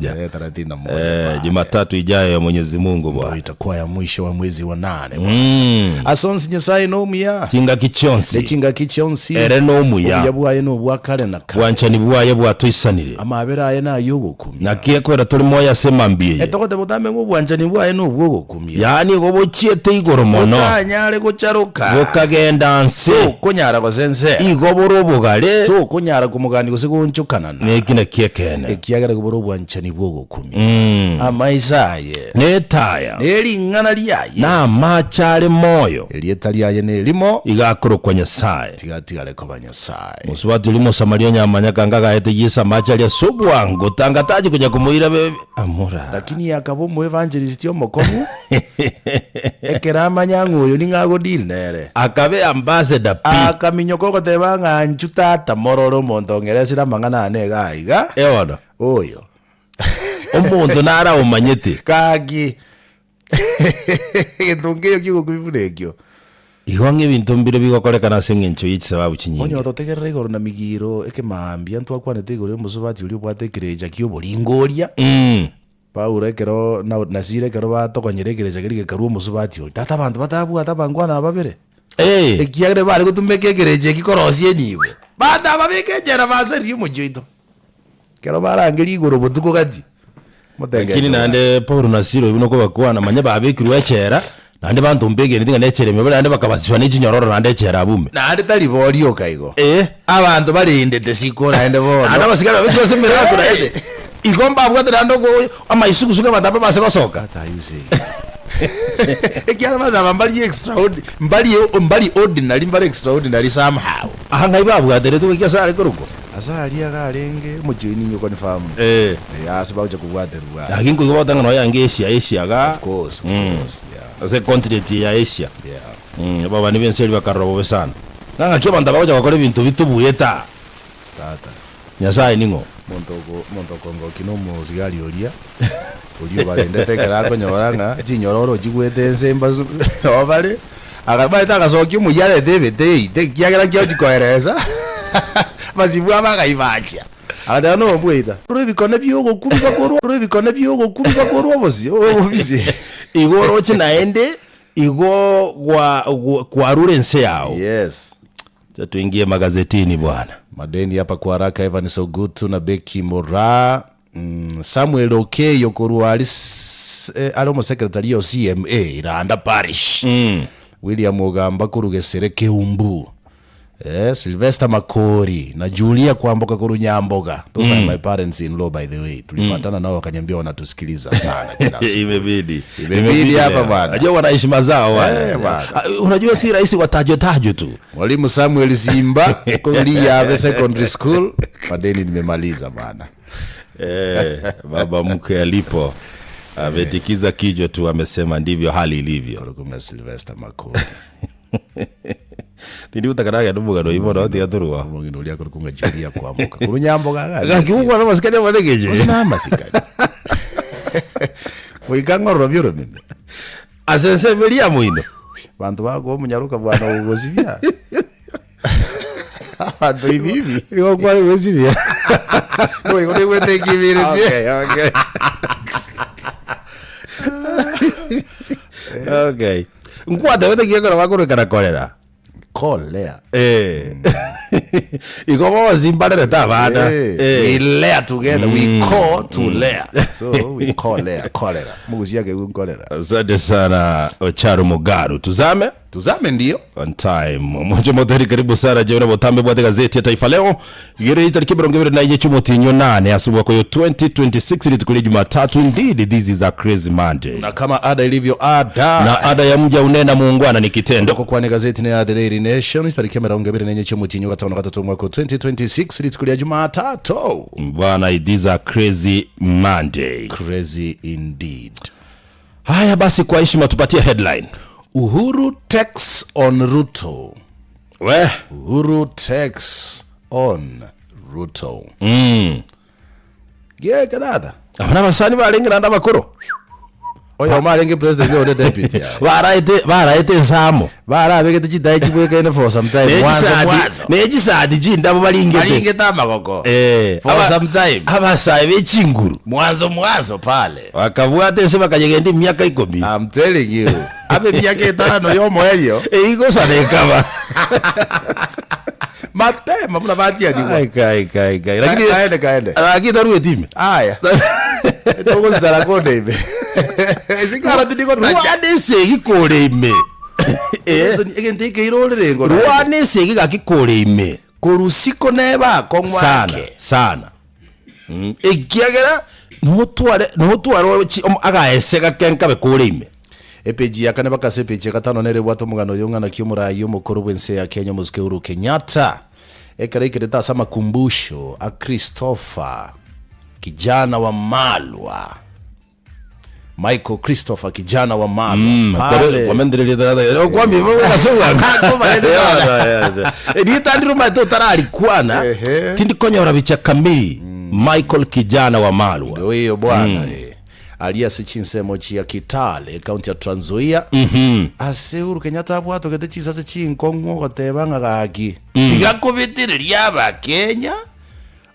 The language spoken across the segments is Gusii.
Eh, 31 Eh, pale. Jumatatu ijayo ya Mwenyezi Mungu bwana. Itakuwa ya mwisho wa mwezi wa nane bwana. Mm. Ase onsi Nyasaye nomuya Chingaki chionsi nechingaki chionsi ere nomuya obuya bwaye nobwa kare na kare bwanchani bwaye bwatoisanire amabera aye nayogokumia naki ekwera tore moyo ase emambia eye etogoteba otame ng'a obwanchani bwaye nobwogokumia yaani igo bochiete igoro mono botanyare gocharoka bokagenda nse tokonyara gosensera igo bore obogare tokonyara komogani gose goonchokanana neki naki ekeene ekiagera igo bore obwanchani bw'ogokumia Mm. amaiso aye Netaya nering'ana riaye namache are moyo erieta riaye nerimo iga akorokwa Nyasae. tiga atigare koba Nyasae. Mosubati oria Omosamaria onye amanya kanga agaete Yeso amache aria ase obwango, tanga tachi konya komoira be amora. Lakini akaba omoevangelist omokong'u ekero amanya ng'a oyo ning'o agodeal nere. Akabe ambassador pi. Akaminyoka ogoteba ng'a inchu tata morore omonto ong'eresire amang'ana ane iga iga, Eono. oyo. Omonto nare aomanyete. Gaki egento nkeyo ki'ogokumia buna ekio. Igo ng'a ebinto mbire bigokorekana ase engencho ye chisababu Onye chinyinge. ototegerera igoro na migiro ekemaambia ntwakwanete igoro y'omosubati oria obwate ekerecha ki'oboringoria. Mm. Paulo ekero na na Sila ekero batokonyire ekerecha keria gekarua omosubati oria, tata abanto batabwate abangwana aba babere, Eh. ekiagera bare gotumeka ekerecha eki korosia enibo. Banto aba beka echela baseririe omochie oito. Ekero barangeria igoro botuko gati, Lakini omotengecho naende Paulo na Sila oyio buna okobakwana, manya babekirwe echela, naende banto mbegeneti ng'a nechela ime bare naende bakabasiba ne chinyororo naende echela abwo ime. Naende tari bo rioka igo, Eh. abanto barendete siko naende bono. Naende abasigari babekirwe ase emelago naende. Igo mbabwate naende oko amaisugusugu abanto aba base gosoka. What are you saying? Ekiagera abanto aba mbari extraordi mbari mbari ordinary mbare extraordinary somehow. Aha ng'ai babwateretwe goika ase are korokwa? Ase aria iga arenge omochie oino inye confirm. Eh. Eh, ase bagocha kobwaterwa. Lakini nkoigwa bagoteba ng'a nonya yange Asia, Asia igaa. Of course, of course, yeah. Ase econtinent eye ya Asia. Yeah. Mm, ababani b'ense eria bakarora bobe sana. Ng'a ng'aki abanto aba bagocha gokora ebinto bitobuete aa. Tata. Nyasae ning'o? Omonto oko omonto okongokia nomosigari oria, oria obarendete ekero akonyora ng'a chinyororo chigwete ense mbasu nabo bare, aga omanyete agasokia omoyio arete ebete eite ekiagera nkiagochi koeresa, amasibwa abo akaibakia, agateba nombueita. Korwa ebikone bi'ogokurura korwa korwa ebikone bi'ogokurura korwa obosio obobisi. Igo oroche naende igo gwa gwa kwarure ense yao. Yes. Acha tuingie magazetini bwana. Madeni hapa kwa haraka Evans Ogutu na Becky Moraa mm, Samuel Okeyo korwa ari s- eh, are omosekretari o CMA Iranda Parish Mm. William Ogamba korwa Gesere Keumbu eh, Sylvester Makori na Julia Kwamboka korwa Nyamboga those are my parents in law by the way tulipatana nao wakaniambia wanatusikiliza sana kila asubuhi. Imebidi. Imebidi hapa leo. bwana. Unajua wana heshima zao wale. Eh, bwana. Ah, Unajua si rahisi watajwe tajwe tu. Mwalimu Samuel Simba Koliabe Secondary School. Madeni nimemaliza bana. Eh, baba mkwe alipo ametikiza kichwa tu amesema ndivyo hali ilivyo. Kuna Sylvester Makori. Tindi gutaka ndu mugano ibo no tiga turwa. Omong'ina oria akorokwa ng'a Julia Kwamboka. Korwa Nyamboga iga Gaki gokwana amasikani amanene Gose na amasikani. Goika ng'ororo bi'oromeme. Ase ensemo eria ya moino. Banto bakoa omonyaroka bwana ogosibia. Abanto ibi ibi. Igo kware gwesibia. Nigo naigwete ekibiretie. Okay, okay. Okay. Nkwatebete ki ekero bakorokana korera? Kolea. Eh. Igo bonsi mbarerete abana. Eh, Eh. We lair together. We call to lair. So we call lair. Cholera. Mugusia ke cholera. Asante sana Ocharo Mugaru. Tuzame Tuzame ndio. on time. Moche moteri karibu sana jewe na botambe bwate gazeti ya Taifa Leo. Gere itariki 24 ch'omotinyo nane ase omwaka oyo 2026 rituko ria Jumatatu. Indeed this is a crazy Monday. Na kama ada ilivyo ada. Na ada ya mja unena muungwana ni kitendo. Gokwana egazeti ne ya The Daily Nation tariki emerongo ebere nenye chi'omotienyi ogatano na gatato omwaka o 2026 rituko ria Jumatatu. Bwana it is a crazy Monday. Crazy indeed. Haya basi, kwa heshima tupatie headline. Uhuru takes on Ruto. We. Uhuru takes on Ruto. Mm. Geke tata. Aba nabasani barenge naende abakoro. Oyomo arenge president onde deputy aye. Baraete baraete ensamo. Barabegete chitae chibwekaine for some time. Ne Mwanzo chisati mwanzo. ne chisati chindabo baringete. Baringete amagoko. Eh, For aba- some time. abasae be chinguru. Mwanzo mwanzo pale. Bakabwata ense bakanyegenda emiaka ikomi. I'm telling you. Abe emiaka etano yomoerio. Eigosana ekaba. Mapema buna batianigwa. Ai, kai, kai, kai. Lakini Kaende kaende. lakini tarueti ime. Aya. Togosara konde ime. Esikara tindiko tacha. Rwana esegi kore ime. Eh, Egento ekeirorere ngo. Rwana esegi gaki kore ime. Korusiko neba Sana kong'wake. sana. Mm. Ekiagera notware notware chi- omo- agaese gake nkabe kore ime. Epeji ya kane bakase epeji ya gatano nere ebwate omogano oyo ng'a naki omoraai omokoro bw'ense ya Kenya omosike Uhuru Kenyatta ekero aikerete ase amakumbusho a Christopher kijana wa Malwa Michael Christopher kijana wa Malwa pale rieta ndirumaete otararikwana Ehe. tindikonyora bicha kamili Michael kijana wa Malwa Ndio hiyo bwana eh. Aria ase chinsemo chia Kitale ekaunti ya Trans Nzoia ase Uhuru Kenyatta abwatogete chisase chinkong'u ogoteba ng'a gaki tiga kobitereria abakenya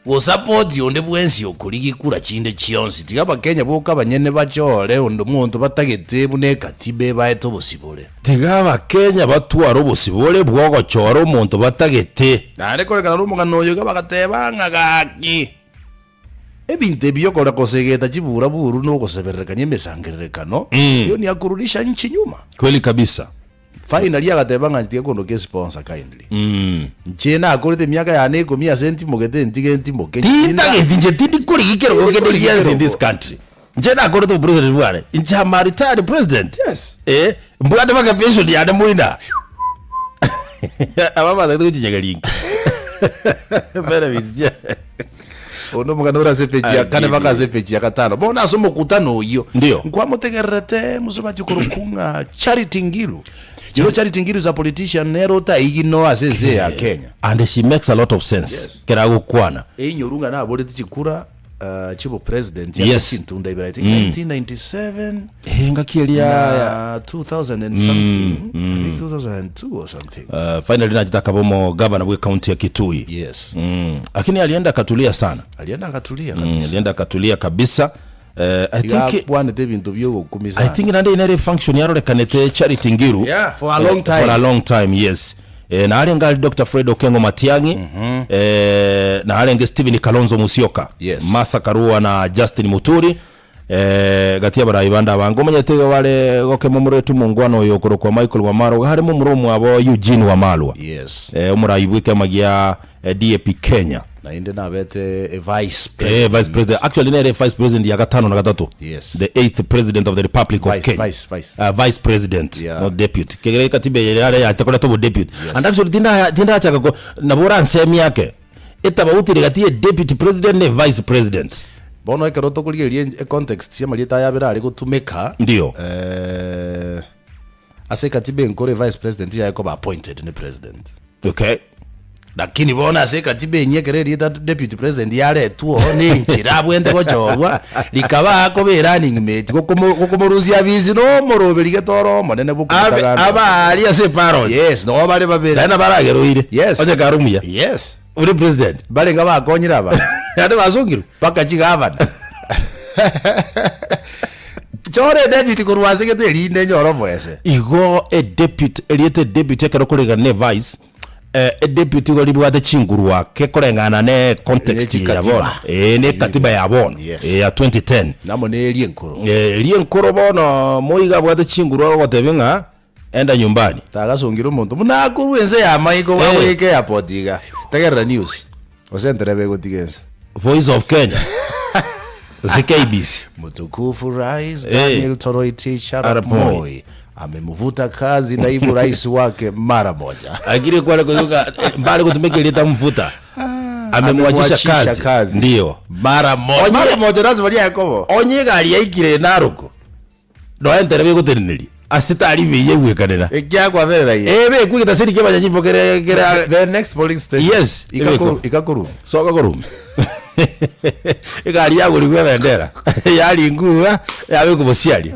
gosapoti onde bwensi okorigia kura chinde chionsi tiga abakenya boka abanyene bachore onde omonto batagete buna ekatiba ebaete obosibore. Tiga abakenya batware obosibore bwogochora omonto batagete. Naende korekana nomogano oyo iga bagateba ng'a gaki. Ebinto ebi okore kosegeta chiburaburu na ogosebererekania emesangererekano, hiyo ni ya kurudisha nchi nyuma. Kweli kabisa. Finally agateba ng'a ntige kondoka esponsor kindly. Inche nakorete emiaka yane ikomi ase ntimogete ntige ntimoke. Tintageti inche tindi korigia ekerogo kende Tindi korigia gionsi in this ekerogo. country. Inche nakorete obopresident bwane. Inche am a retired president. Yes. Eh, mbwate mpaka pension yane moina. Aba batagete gochinyegeria inki. Benefits chia. Oyo nomogano ore ase epeji ya kane mpaka ase epeji ya gatano. Bono ase omokutano oyio, Ndio. nkwamotegererete mosubati okorokwa ng'a Charity Ngilu. You know Charity Ngilu is a politician nere otaigino ase ense eye ya Kenya. And she makes a lot of sense. Yes. Kera agokwana. Einyoru ng'a naborete chikura uh, chibopresident Yes. ase chintunda ibere I think 1997 Eh, ngaki eria na 2000 and something I think 2002 or something. Uh, finally nachete akaba omogavana bwe county ya Kitui. Yes. Mm. Lakini alienda akatulia sana. Alienda akatulia Mm, kabisa. alienda akatulia kabisa. Eh, I Iga think akwanete ebinto biogokumisa. I think naende nere function yarorekanete Charity Ngiru Yeah, for a long Eh, time. for a long time yes. Eh, na arenge ari Dr. Fred Okengo Matiang'i eh, na arenge Stephen Kalonzo Musyoka Yes. Martha Karua na Justin Muturi eh, gati y'abarai bande abange omanyete igo bare gokema omoretu omongwana oyo okorokwa Michael Wamalwa iga harimo omoro omwabo Eugene Wamalwa Yes. eh, omorai bw'ekiama gia eh, DAP Kenya Naende nabete e vice Eh, president. vice president actually nere vice president ya gatano na gatato Yes. the eighth president of the republic of Vice, Kenya vice, vice. Uh, vice president Yeah. not deputy kegere katiba yare yatekorete obo deputy Yes. and actually tinda tindachaka ko nabo oransemi yake etabauti gati ya deputy president ne vice president Bono ekero tokorigereria en- econtext y'amarieta aya abere are gotumeka Ndio. eh, ase ekatiba enkoro evice president yaye koba appointed ne president okay Lakini bono ase ekatiba enyia ekero erieta deputy president yaretwa oo na enchera abwente gochorwa, rikaba akoba erunning mate gokomo gokomorusia abisi na omoroberi gete ore omonene Abe bw'okomotagana. abaria ase eparot Yes, noo bare babere. naende barageroire Yes. onye kare omuya Yes. ore president Barenge bakonyire aba naende basongirwe mpaka chigavana. Chore deputy korwa ase gete erinde nyore omoese. Igo edeputy erieta edeputy ekero okoregana na evice Eh, edeputy igo ribwate chinguru ake koreng'ana ne context Ne ya chikatiba. bono eh, ne katiba ya bono Yes. eh, ya 2010 Namo nerie enkoro. Eh, eria enkoro bono moiga abwate chinguru agogotebia ng'a enda nyumbani Tagasongire omonto buna akorwa ense ya maiko Eh. agoika airport iga. Tegerera news. Gose entereba egotiga ense. Voice of Kenya gose KBC Mtukufu Rais Eh. Daniel Toroitich Arap Arap Moi. Moi amemvuta kazi naibu rais wake mara moja. Akiri kware kuzuka mbali kutumika ileta mvuta amemwachisha Amemwachisha kazi. kazi. Ndio. Mara moja. Onye- Mara moja lazima ria Yakobo. Onye egari yaikire Narok noe entereba egoteneneria ase tari bei egwekanera. Ekiakwaberera iye. Eh be kwigita siri kebanya nyimbo kere kere The next polling station. Yes, Ikakoru ebeko. ikakoru. Soka korume. Egari yagorigwa ebendera yaringwa yabekwa bosiaria.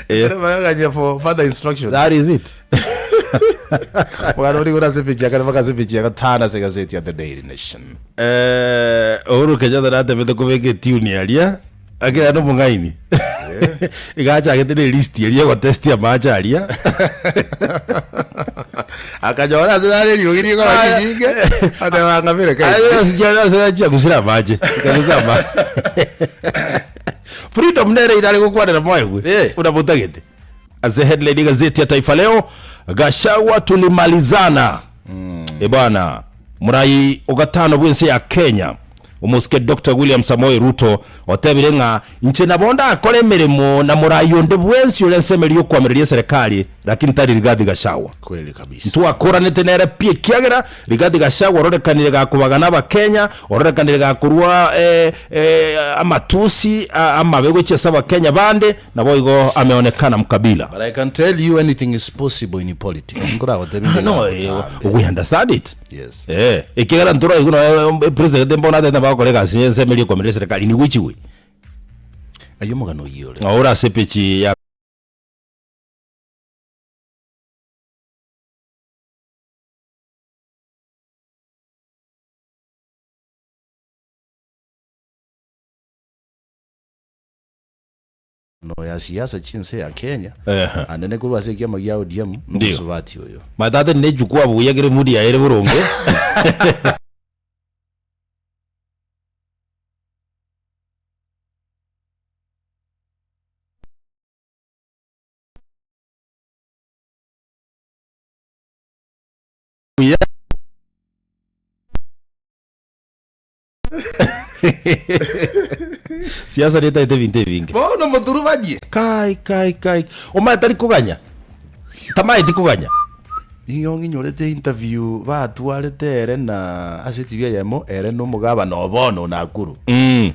Baganya for further instructions. That is it. Omogano oria igoro ase epeji ya kane mpaka ase epeji ya gatano ase egazeti ya The Daily Nation. Eh, Uhuru Kenyatta natebete kobeka etune aria akera nomong'aini iga achagete ne list eria egotesti amache aria Akanyora ase nare eriogi rikora rinyinge, ateba ng'abere kai. chiagusire amache ikagusa amache freedom nere irare gokwanera moegwe Eh. buna botagete Ase headline y'egazeti ya Taifa Leo, Gachagua tulimalizana. E bwana, morai ogatano bw'ense ya Kenya omosike Dr William Samoei Ruto otebire ng'a inche nabo ndakore emeremo na morai onde bwensi ore ensemo eria y'okoamereria eserekari lakini tari Rigathi Gachagua. Kweli kabisa. Ntwakoranete nere pi ekiagera Rigathi Gachagua ororekanire gakobagana abakenya, ororekanire gakorwa eh, eh, amatusi a- amabe gochia ase abakenya bande, Naboigo ameonekana mkabila. But I can tell you anything is possible in politics. Nkoragotebia No, nigo eh, agotambe. we understand it. Yes. Eh, ekiagera ntoraigwe noe president mbono atete bagokora egasi ensemo eria ekomerera eserekari nigo echiwe. Ayio omogano oyio ore. Ore ase epeji ya No ya siasa chinse ya Kenya Ehe. ande ne korwa ase ekiama gia ODM Ndio. nomosubati oyo. Matate ne jukwaa buya kere mudi yaye ere boronge. Buya. Siasa netaete ebinto ebinge. Bono moturubanie. Kai kai kai. Omanye tari koganya. Tamaeti koganya. Nigo ng'inyorete interview batwarete ere na ase etibi eyemo ere na omogabana o bono o Nakuru. Mm.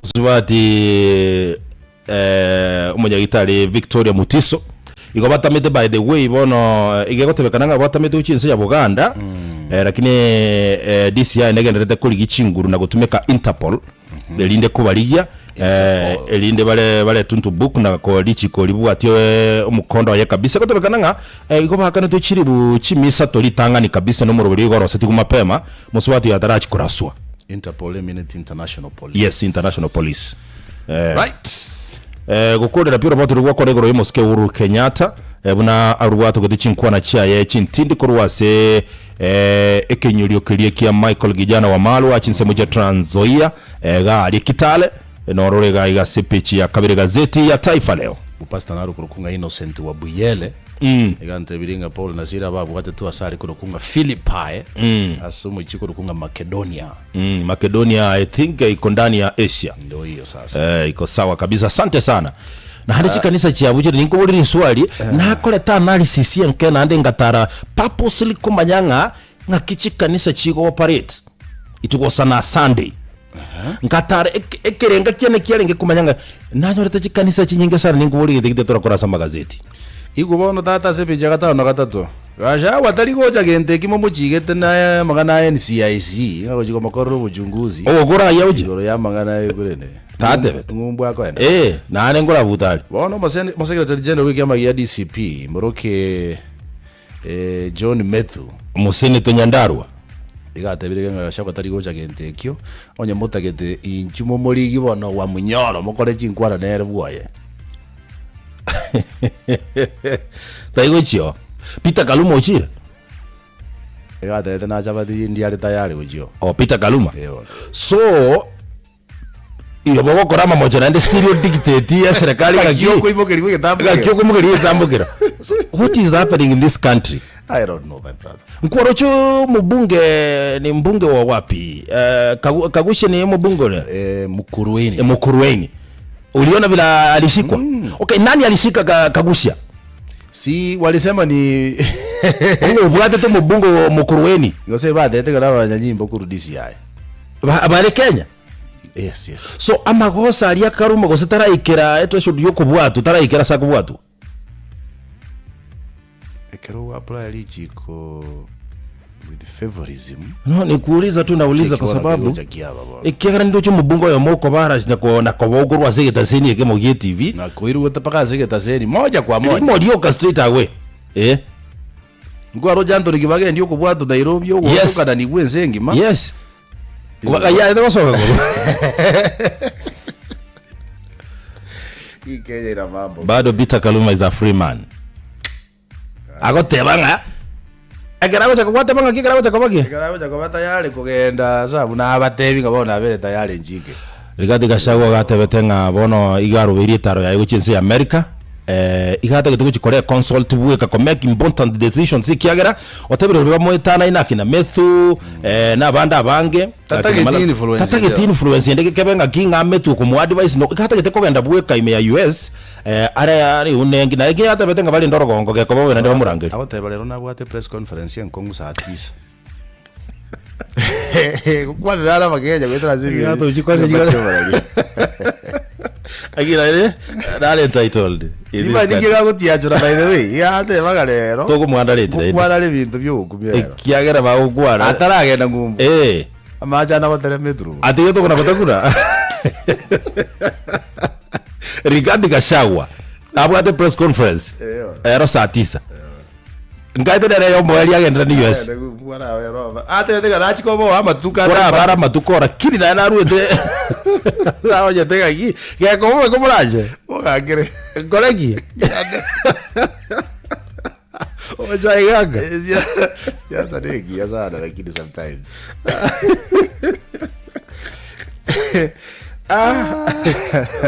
Mosubati eh, omonyagitari Victoria Mutiso igo batamete by the way bono iga egotebekana ng'a batamete gochia ense ya Buganda eh, lakini eh, DCI negendererete korigia chinguru na gotumeka Interpol erinde kobarigia eh, Interpol. erinde bare baretwe into book na ko richiko ribwatie eh, omokondo oye kabisa egotebekana ng'a eh, igo baakanetwe chiribu chimisato ritang'ani kabisa na omoroberi oigo orosetigwe mapema mosubati oyo atarachi koraswa. Interpol emineti international police. Yes, international police. Eh, Right. eh, gokorera pi oroboti rwakora igoro y'omosike Uhuru Kenyatta eh, buna arwatogete chinkwana chiaye chintindi korwa ase eh, ekenyorio keria kia Michael Gijana Wamalwa chinsemo chia Trans Nzoia eh, gaaria Kitale eh, norore iga iga ase peji ya kabere gazeti ya Taifa Leo. Mopastor naro korokwa ng'a Innocent wa Buyele iga antebirie ng'a Paulo na Sila babwatetwe ase are korokwa ng'a Filipi ase omochie korokwa ng'a Makedonia. Mm, Makedonia I think eh, iko ndani ya Asia. Ndo hiyo sasa. Eh, iko sawa kabisa asante sana naende chikanisa chiabo chire ninkobori riswali nakorete analysis enke naende ngatara purposely komanya ng'a ng'aki chikanisa chigo operate itugosana Sunday Ngatara eke- ekerenga kiane kiarenge komanya ng'a nanyorete chikanisa chinyinge sana ninkobori egento gete torakora ase amagazeti. Igwe bono tata ase epeji ya gatano na gatato, Gachagua tari gocha gento ekimo mochigete na amang'ana a NCIC ng'a gochia komokorera obochunguzi Ogokora ng'ai aoche? igoro y'amang'ana aye korende Tatebete. ng'umbu akoenda. Eh, naende nkorabuta are. Bono omosene- omosecretary general bw'ekiama gia DCP moroke eh, John Methu Omoseneto Nyandarua. Iga atebire ng'a Gachagua tari gocha gento ekio, onye motagete inchu momorigie bono Wamunyoro mokore chinkwana nere bwoye. Taigochia oo. Peter Kaluma ochire? Iga atebete nache abatige ndiare tayari gochia oo. Oh, Peter Kaluma. Eh, bono. So Igo bogokora amamocho naende still odictate ya serikali Ng'aki ng'aki okoimokerigwa egetambokero. ng'aki okoimokerigwa egetambokero. So, what is happening in this country? I don't know my brother. Nkworoche omobunge ni mbunge wa wapi? Eh, Kagu, Kagushe ni omobunge ore? Eh, Mukurweini. Eh, Mukurweini. Uliona vile alishikwa? Okay, nani alishika ka, Kagusha? Si walisema ni Onye obwatete omobunge wa Mukurweini. Gose batete kana abanyanyimbo korwa DCI. Ba, bare Kenya? Yes, yes. So amagoso aria akaruma gose taraikera ethreshold yokobwatwa taraikera ase akobwatwa. Ekero gwa apply richiko with favorism. No nikuuliza tu nauliza kwa Ekibono sababu kegocha kiaba bono. ekiagera nindoche omobunge oyomo okobara na ko- na koba okorwa ase egetaseni ekemo gie TV Na koiruete mpaka ase egetaseni moja kwa moja. rimo rioka straight away eh Nkwaroche Anthony Kibagendi okobwatwa Nairobi Yes. ogotukananigwa ense engima. Yes. Yaete gosoka korwa. Hii Kenya ina mambo. Bado Peter Kaluma is a free man. Agoteba ng'a ekero agocha gwateba ng'a ki ekero agocha koba ki? Ekero agocha koba tayari kogenda ase abwo nabatebi ng'a bono nabere tayari nchike. Rigathi Gachagua gatebete ng'a bono iga arobeirie etaro yaye gochia ense ya America eh, iga atagete gochia kore consult bweka ko make important decisions ekiagera otebire baria bamoetanaine akina Methu eh, na abande abange Tatageti akina Mala- influence tatageti ende. influence ende kebe ng'aki ng'a Methu okomoadvise no iga atagete kogenda bweka ime ya US eh, are are unengi naye ekiagera atebete ng'a barende orogongo gekoba bobe naende bamorangerie. Agoteba rero nabwate press conference enkong'u saa tisa. Gokwanera are abakenya goetera ase Iga tochikwanera chikwana. Akira ere nare entitled. in this Timanyeti country. gagotiachora by the way. Iga atebaga rero. Tokomwandareti naende. Ngokwana are ebinto biogokumia rero. Ekiagera bagokwana. Ataragenda ng'umbu. Eh. Amache ane agoterema eturubo. Atiga tokona gotakuna. Rigathi Gachagua abwate press conference Eh, ero saa tisa. Nkaete nere yomoerio agenderere ni US. Atebete ng'a nachi koboa amatuko ate- Korabare amatuko ora kiri naye naruete naonyete ng'aki gekoboe komoranche Mogakere. nkore ki omochae gaka Siasa ni engiya sana lakini sometimes.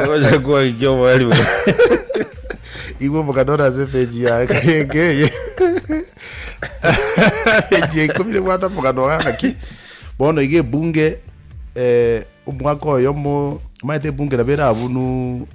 Ogocha kwagia omoerio Igwe omokano ase epeji ya eke eye. Epeji ya ikomi nebwate omogano iga ng'aki, bono iga ebunge eh, omwaka oyomo, omanyete ebunge nabo erabunuu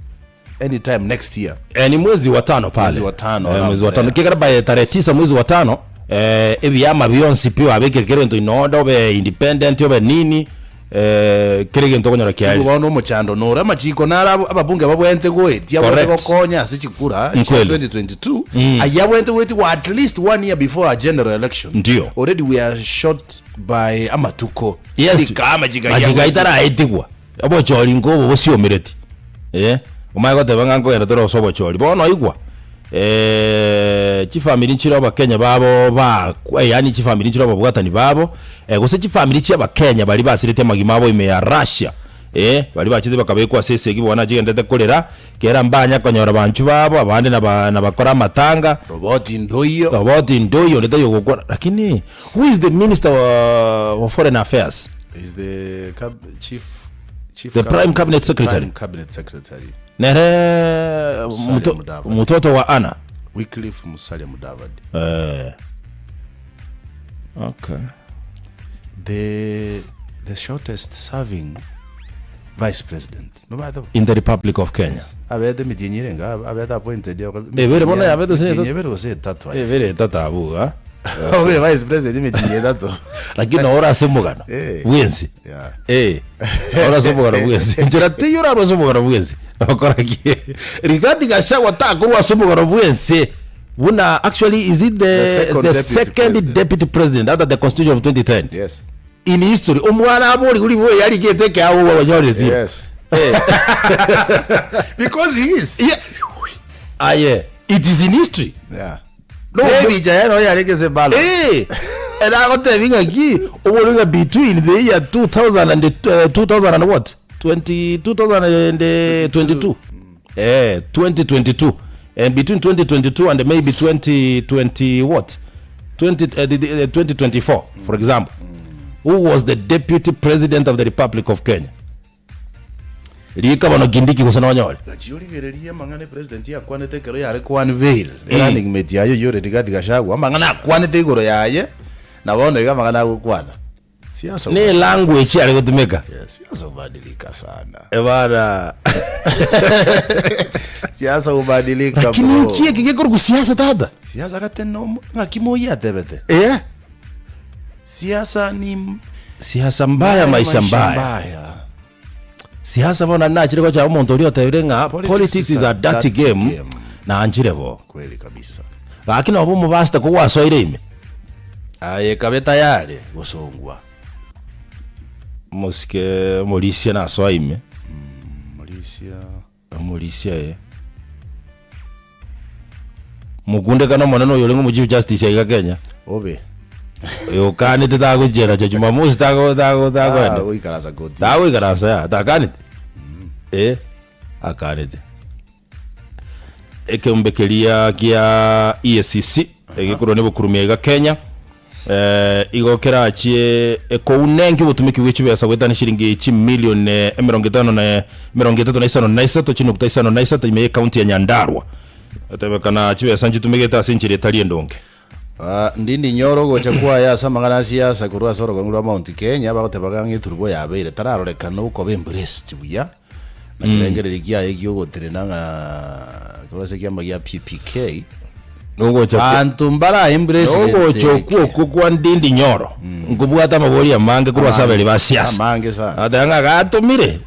anytime next year. Eh, ni mwezi wa tano pale Mwezi wa tano, eh, around mwezi wa tano there. kegera by tarehe tisa mwezi wa tano eh, ebiama bionsi pi wabekire kero into in order obe independent obe nini. Eh, kera egento okonyora Igo kiarire. bono omochando nore amachiko naro abo- ababunge babwenerete goetia abwenerete Correct. gokonya ase chikura chia Nkweli. 2022 ayio abwenerete goetigwa at least one year before a general election Ndio. already we are short by amatuko Yes. Rika amachiko ayio Amachiko abwenerete- aitaraetigwa obochori nkobo bosiomereti eh, omanye goteba ng'a nkogenda tore ase obochori bono igwa chifamiri nchire abakenya babo bakwa yaani chifamiri nchire ababwatani babo gose chifamiri chia abakenya baria basireti amagima abo ime ya Russia eh, baria bachete bakabekwa ase esegi bono nachigenderete korera kera mbanya konyora banchwa babo abande naba nabakora amatanga Roboti ndoiyo. Roboti ndoiyo onde taiyo ogokwana lakini who is the minister wa wa foreign affairs? Is the cab, chief, chief The prime cabinet secretary. Prime cabinet secretary. Nere Musalia muto, Mudavadi. mutoto wa Anna. Wycliffe Musalia Mudavadi. Eh. Okay. The the shortest serving vice president. No matter. In the Republic of Kenya. Abete mitienyi erenga abete appointed. Ebere bono yabete gose Mitienyi ebere gose etato. Ebere etato abwo ah. Obe vice president emetienyi etato. Lakini ore ase omogano Eh. bwensi. Yeah. Eh. Ore ase omogano bwensi. Enchera teiyo orarwe ase omogano bwensi. Okora ki? Rigathi Gachagua takorwa ase omogano bwensi. Buna actually is it the, The second the deputy second president. deputy president after the constitution of 2010? Yes. In history omwana abori uri boye yarigete ekeago gwabanyorire sira. Yes. Because he is. Yeah. Aye, it is in history. Yeah. No, Ebicha yero yarenge ase ballot. Eh, eragotebi ng'aki obore ng'a between the year 2000 and 2000 and what 20 2022 eh 2022 and between 2022 and maybe 2020 what 20 eh, the- the- eh, 2024 for example who was the deputy president of the republic of kenya Riika bono Kindiki gose nonyore. Gachia origererie amang'ana epresident yakwanete ekero yare ko unveil erunning mate yaye oyio ore Rigathi Gachagua, amang'ana akwanete igoro yaye na bono iga amang'ana agokwana. Siasa Ne language are gotumeka. Yeah, siasa hubadilika sana. Ebana. Siasa hubadilika Lakini bro. nki eke gekorokwa siasa tata? Siasa gate no ng'aki moyio atebete. Eh. Siasa ni Siasa mbaya maisha mbaya. mbaya. Siasa bono nachire gocha omonto oria otebire ng'a Politics politics is a dirty game, game. nanchire bo. Kweli kabisa. Gaki noba omobasta kogwasoire ime. Aye kabe tayari gosongwa. Omosike omorisia nasoa ime. Morisia. Omorisia eh. Mokundekane omonene oyo orenge omo chief justice aiga Kenya. Obe. Oyo okanete tagochiera cha Jumamosi tago tago tagoenda. Ah, goikaransa koti. Tagoikaransa ya, takanete. Eh, akanete. Ekeombe keria kia EACC egekorwa ne bokurumia iga Kenya. Eh, igo kerachie ekounenki obotumiki bwe chibesa goetania shilingi chimilion emerongo etano na emerongo etato na isano na isato chinukta isano na isato ime ye county ya Nyandarua. Etebekana chibesa nchitumegete ase enchera etari endonge. Ah, Ndindi Nyoro ogocha kwaye ase amang'ana a siasa korwa ase orogongo rwa Mount Kenya bagotebaga ng'a eturubo yabeire tararorekana okoba embraced buya na kerengererio kiaye giogotenena ng'a korwa ase ekiama gia PPK Nogocha Banto mbara embrace Nogocha okwo okwo kwa Ndindi Nyoro nkobwate amabori amange korwa ase aberi ba siasa. Amange sana. Agateba ng'a gatomire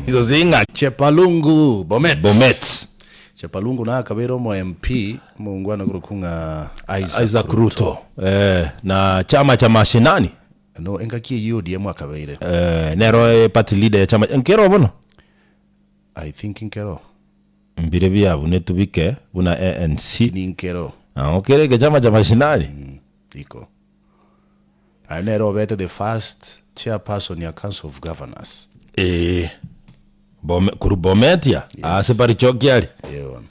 gose ng'a Chepalungu Bomet. Bomet. Chepalungu naye akabeire omo MP omongwana korokwa ng'a Isaac, Isaac Ruto. Eh, na chama cha mashinani. No engaki eyio ODM akabeire. Eh, nero e party leader ya chama nkero bono. I think nkero. Mbire biabunetwe bike buna ANC. Ninkero. Nao kere egechama cha mashinani. Iko. Aye nere obete the first chairperson ya council of governors. Ee. Bome, korwa Bometia ase Parichoki aria. Ee bono.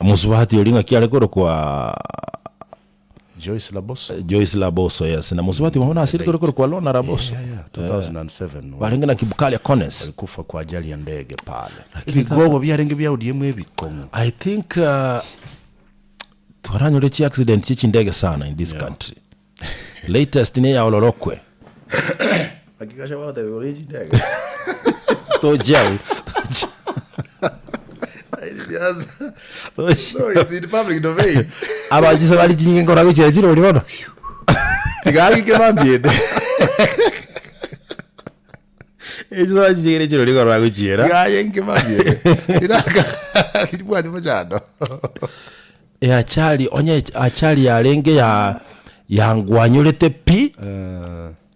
Mosubati oria ng'aki are korokwa Joyce Laboso. Joyce Laboso, yes. Na mosubati obo nasirete ore korokwa Lorna Laboso. Yeah, yeah, 2007. Barenge na Kibukalia Kones. Walikufa kwa ajali ya ndege pale. Ebigogo biarenge bia ODM ebikong'u. I think uh, twaranyore chi accident chie chindege sana in this yeah. country. Latest ne ya Olorokwe. Hakikisha wao ore chindege. Tojau. Yes. No, it's in public domain. Abachise bari chinyinge nkora gochia chirori bono. Tigaki kemambiende. Echisoa chichigere chirori korwa gochiera. Yaye inke mambia ere. Tiraka tiribwati mochando. Eachari onye achari yarenge ya yangwanyorete pi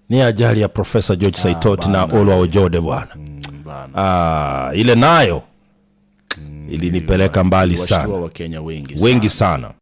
ni ajali ya Professor George Saitoti na bana. Olwa Ojode bwana. Bana. Ah, ile nayo ilinipeleka mbali Washtua sana, Wakenya wengi sana. wengi sana.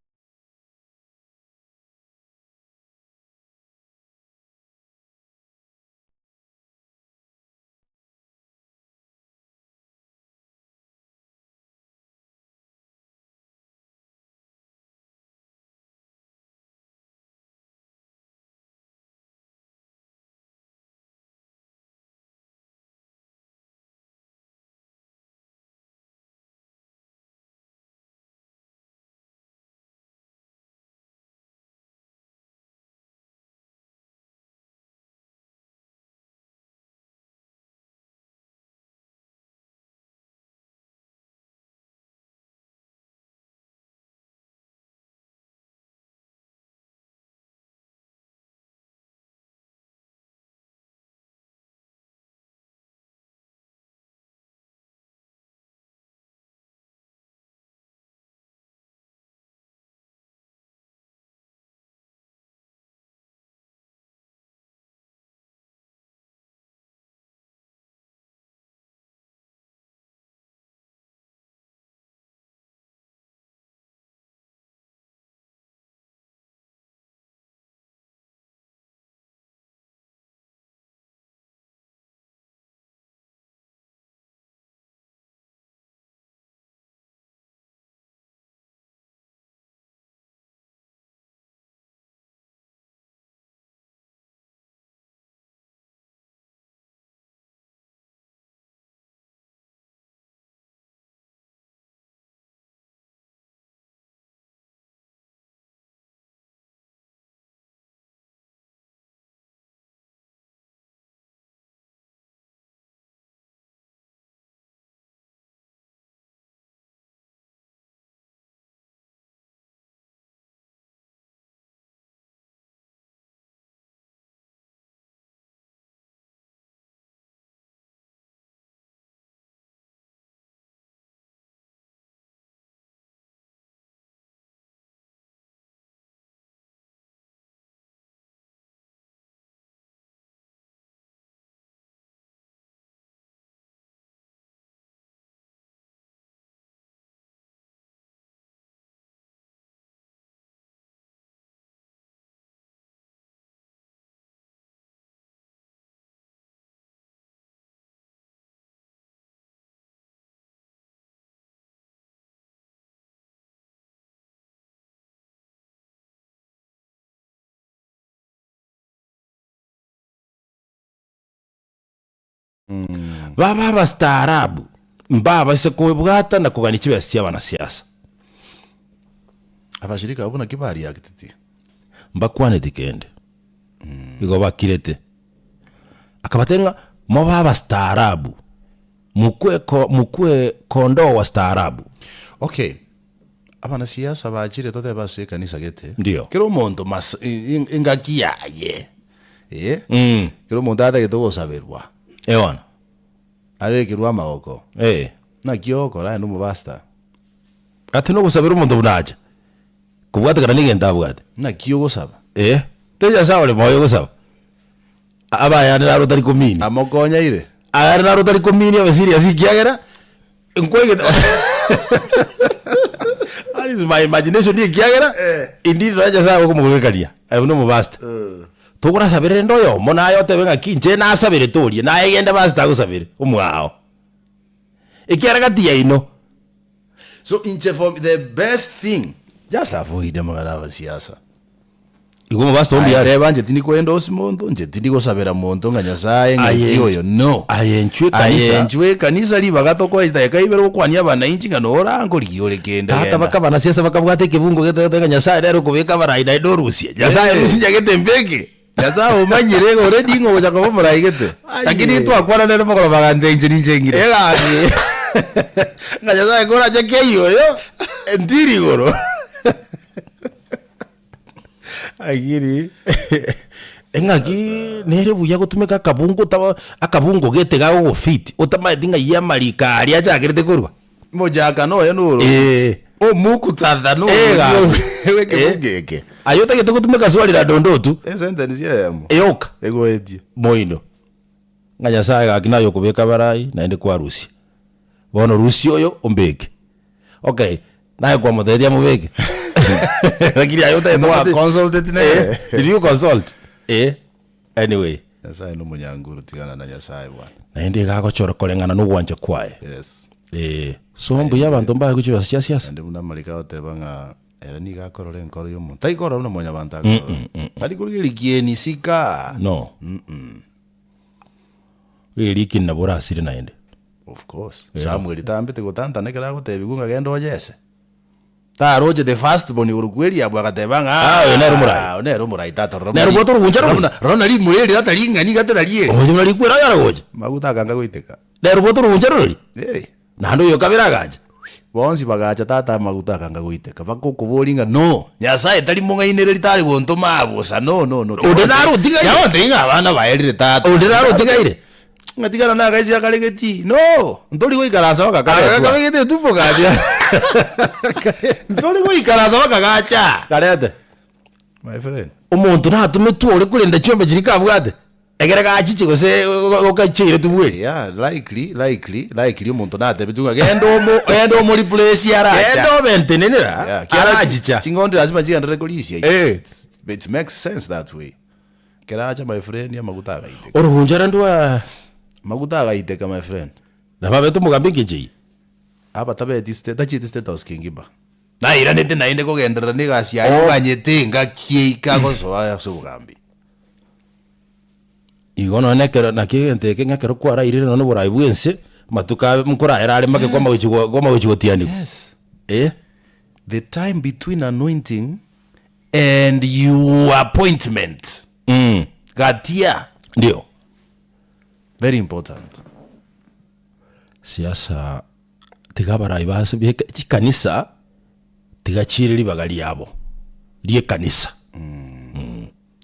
Baba abastaarabu mbabase kobwata na kogania chibesa chia abanasiasa. Abashirika abwo naki bariacteti? Mbakwaneti kende, igo bakirete. Akabatebia ng'a mobe abastaarabu, mokwe ko mokwe kondoo wastaarabu. Okay, abanasiasa bachire totebe ase ekanisa gete, Ndio. kera omonto mas engaki yaye, eh, kera omonto atagete gosaberwa, Eh bono. abekerwe amagoko, Eh. naki ogokora aye nomopastor? Ati nogosabera omonto buna acha, kobwatekana na egento abwate. Naki ogosaba? Eh, te Nyasae ore moyo ogosaba, abayane naro otari komini. Amokonyaire? Ayare naro otari komini abe serious ekiagera, nkwaigete That is my imagination ekiagera, indeed nonya Nyasae agokomogorekania, aye buna omopastor. Togorasabere rende oyomo naye otebe ng'aki inche nasaberete oria, naye genda pastor agosabere, omwao. Ekiagera gati yaino. So inche for me the best thing just avoid amang'ana abasiasa. Igo omopastor Aye mbuya are. teba inche tindi koendosi monto, inche tindi gosabera monto ng'a Nyasaye Aye ng'eti oyo no. aye inchwe Aye ekanisa. inchwe ekanisa ribaga tokoe chidakika ibere gokwania abananchi ng'a nora nkorigia ore kende Tata genda. baka abanasiasa bakabwata ekebungo gete gete ng'a Nyasaye nere okobeka abarai naende orusie. Nyasaye Eh. rusia nyagete mbeke. Nyasaye omanyire iga already ng'a ogocha koba omorai gete. Aye. Lakini twakwana nere mogoroba agantebia inche ninche ng'ire. Egasi. Ng'a Nyasaye korache kei oyo, ntiri igoro. Lakini. Eng'aki nere buya gotumeka akabungo otaba akabungo gete gagogofit otamaeti ng'ai amariko aria achakerete korwa. Mochakano oye noro Eh. omukutadha noro Eh, gaki. bw'ekebugo eke. Aye otagete gotumeka swali la dondoo tu Esentence eyemo eyoka egoetie. moino. Ng'a Nyasaye gaki naye okobeka abarai naende kwarusia. Bono rusia oyo ombeke. Okay, naye kwamotebetie amobeke. Lakini aye otagete Mwa omote- consulted nere. Eh, did you consult? Eh, anyway. Nyasaye nomonyanguru tigana na Nyasaye bwana. Naende iga agochora koreng'ana nogwancha kwaye. Yes. Eh, so mbuya abanto mbaye gochia chibesa chia siasa. Naende buna amariko agoteba ng'a ere nigo akorora enkoro y'omonto. Tari korora buna mwanyabanto akorora. Tari korigereria kieni sika. No. Riria nabo orasire naende. Of course. Samuel taambete gotantana ekero agotebigwa ng'a genda ojese. Taroche the first born korwa Eliabu agateba ng'a Ah, oyo nere omorai. "Ah, oyo nere omorai tata rora Nere buna obwate oroguncha rora rore. buna rora buna rimura eri tata ring'ani iga tari eri. Ogocha buna rikwera aye arogocha. Maguta akanga goiteka. Nere obwate oroguncha rorori. Eh. Naende oyo kabere agacha. Bonsi bagacha tata amaguta akanga goiteka baka okoboria ng'a no, Nyasaye tari mong'ainereria tari gontoma aa bosa no no no. Onde naro otigaire. Yagontebia ng'a abana baerire tata. Onde naro otigaire. Ng'a tigana na agaisi akare getii no, ntori goikaransa baka karetwa. Akabegete etumbo gacha. Ntori goikaransa baka gacha. Karete. My friend. Omonto natometwe ore korenda chiombe chiria kabwate, ekere gachiche gose gokacheire tubweri. Yeah, likely, likely, likely omonto natebetwe ng'a genda omo genda omo replace aracha. Genda obe ntenenera, Yeah, kiara arachicha. Ching'ondi lazima chigenderere korisia. Eh. It's, it makes sense that way. Keracha my friend amaguta agaiteka. Orogunchara ndwa Amaguta agaiteka my friend. nabo abete omogambi engencho eyio. Aba tabeti state tachieti state house kengima. Nairanete naende kogenderera na egasi yaye Oh. omanyete engaki eika agosoa ase obogambi. Igo nonye ekero naki egento eke ng'a ekero kwarairire nonye oborai bwa ense, amatuko abe nkoraera are make kwama gochi go kwama gochi gotianigwa. Yes. Eh. The time between anointing and your appointment gatia Ndio. very important. Siasa tiga abarai base beke chikanisa tiga chire ribaga riabo ri'ekanisa.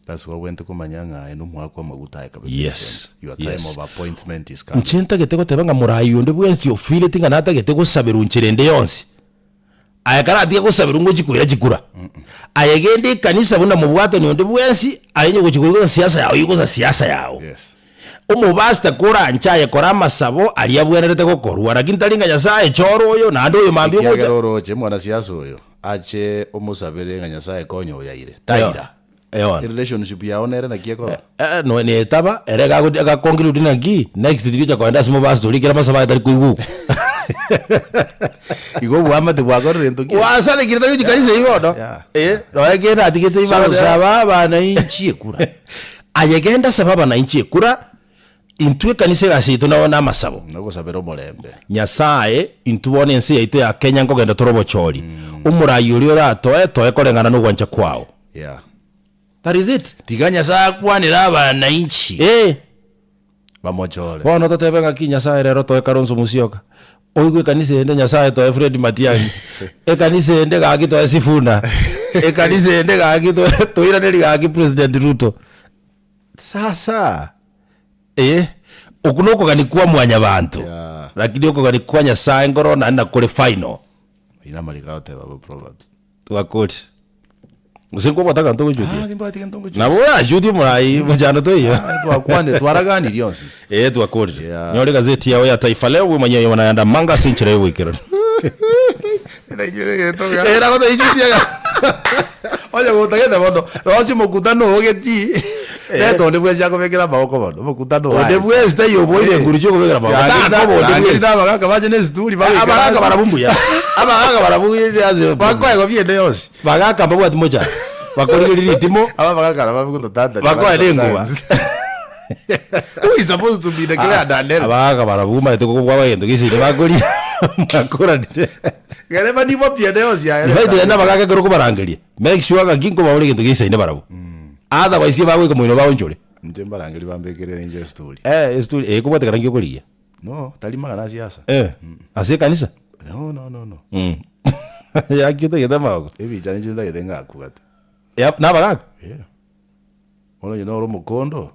That's why obwenerete komanya ng'a aye nomwaka amaguta aye kabe Yes, patient. Your time yes. of appointment is coming. Inche ntagete goteba ng'a morai onde bwensi ofireti ng'a natagete gosaberwa nchera ende yonsi, aye karatige gosaberwa ngochia koira chikura, aye genda ekanisa buna mobwatani onde bwensi, aye onye gochia koigwa siasa yao igusa siasa yao. Yes. Omopastor koranche aye kora amasabo aria abwenerete gokorwa, lakini tari ng'a Nyasaye chora oyo naende oyo mambia ogocha. Ekiagera oroche mwanasiasa oyo ache omosabere ng'a Nyasaye konya oyaire, taira. Eona. Erelationship yao nere naki ekoba? Eh, no netaba ere gago- agaconclude naki next tigocha kogenda ase omopastor oria ekero amasabo aye tari koigwa. Igo obwamate bwakorire gento ki? Gwasarekire tari gochia kanisa eyio bono. Yeah. Eh, nonya kende atigete So ibara saba abananchi ekura. Aye genda saba abananchi ekura, intwe ekanisa egasi yaito nabo namasabo. Nogosabera omorembe. Nyasae, intwe bono ense yaito ya Kenya nkogenda tore obochori. Omorai oria oratoe, toe koreng'ana nogwancha kwao. Yeah. That is it. Tiga Nyasae akwanere abananchi Eh. bamochore. Bono totebe ng'aki Nyasae rero toe Kalonzo Musyoka, oigwe ekanisa ende Nyasae toe Fred Matiang'i, ekanisa ende gaki toe Sifuna, ekanisa ende gaki toe toiraneri gaki President Ruto. Sasa eh, okwo nokogania kwa mwanyabanto, Yeah. lakini okogania kwa Nyasaye nkoro naende nakore final. Oyio namariko agoteba bo Proverbs. Twakori. Gose nkobwate aganto Ah, ogochutia? timbwati gento ngochutia. Nabo orachutie omorai mochando toiyo. Ah, twakwanire twaraganirie onsi. Eh, twakorire. Yeah. Nyore egazeti yao ya Taifa Leo bwemanyie aye manayanda manga ase enchera y'oboikeranu. Naigwire gento ga. Eh, nabo toichutia ga. Onye gotagete bono, rosia omokutano oo getii, reta onde bwensi akobekera amaboko bono, omokutano oo Onde aye. bwensi taiyo oboire Eh. nguru chiokobekera amaboko. Rangeri na- Takoba onde rangeri bwensi. na abagaka bache na esituri bagoikara Abagaka ase. barabwo mbuya. Abagaka barabwo ase Bakoegwa biende yonsi. Bagaka mbabwati mochando. Bakorigereria ritimo. Aba abagaka nabo bagototantania Bakoe na enguba. Who is supposed to be the clear Daniel? Abagaka barabwo omanyete kobwaba egento gese bakoria bakoranire. Gere banibo biende yonsi aye. Nibaete na abagaka ekero okobarangeria, make sure ng'aki nkobaore egento gesaine barabwo. Otherwise ebagoika moino baonchore. Inche mbarangeri bambekere inche estory. Eh, estory eh ekobwatekana nki okorigia? No, tari magana ase asa. Eh, ase ekanisa? No, no, no, no. Mm. Yaki otagete amagoko? Ebicha ninche ntagete ng'akugate. Ya, na abagaka? Yeah. Bono onye noro omokondo,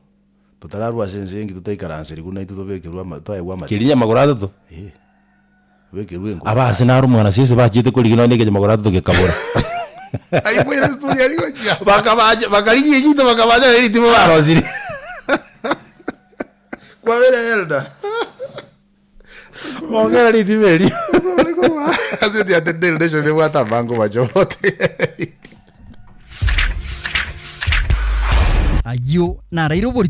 totararwa ase ense engiya totaikaranserigwe naintwe tobekerwe ama toegwe amachiko. Keria nyamagoro atato. Eh, tobekerwe enkoba. Aba ase naro omwana sese bachiete korigia nonye na ekenyamagoro atato gekabora. Aimoire estori aria gochia. Bakabacha bakarigia egito bakabacha nere ritimo barosirie. Kwabere elder. Bongera ritimo erio. Ase ya The Daily Nation nebwate amango bachobote. Ayio naraire oborito.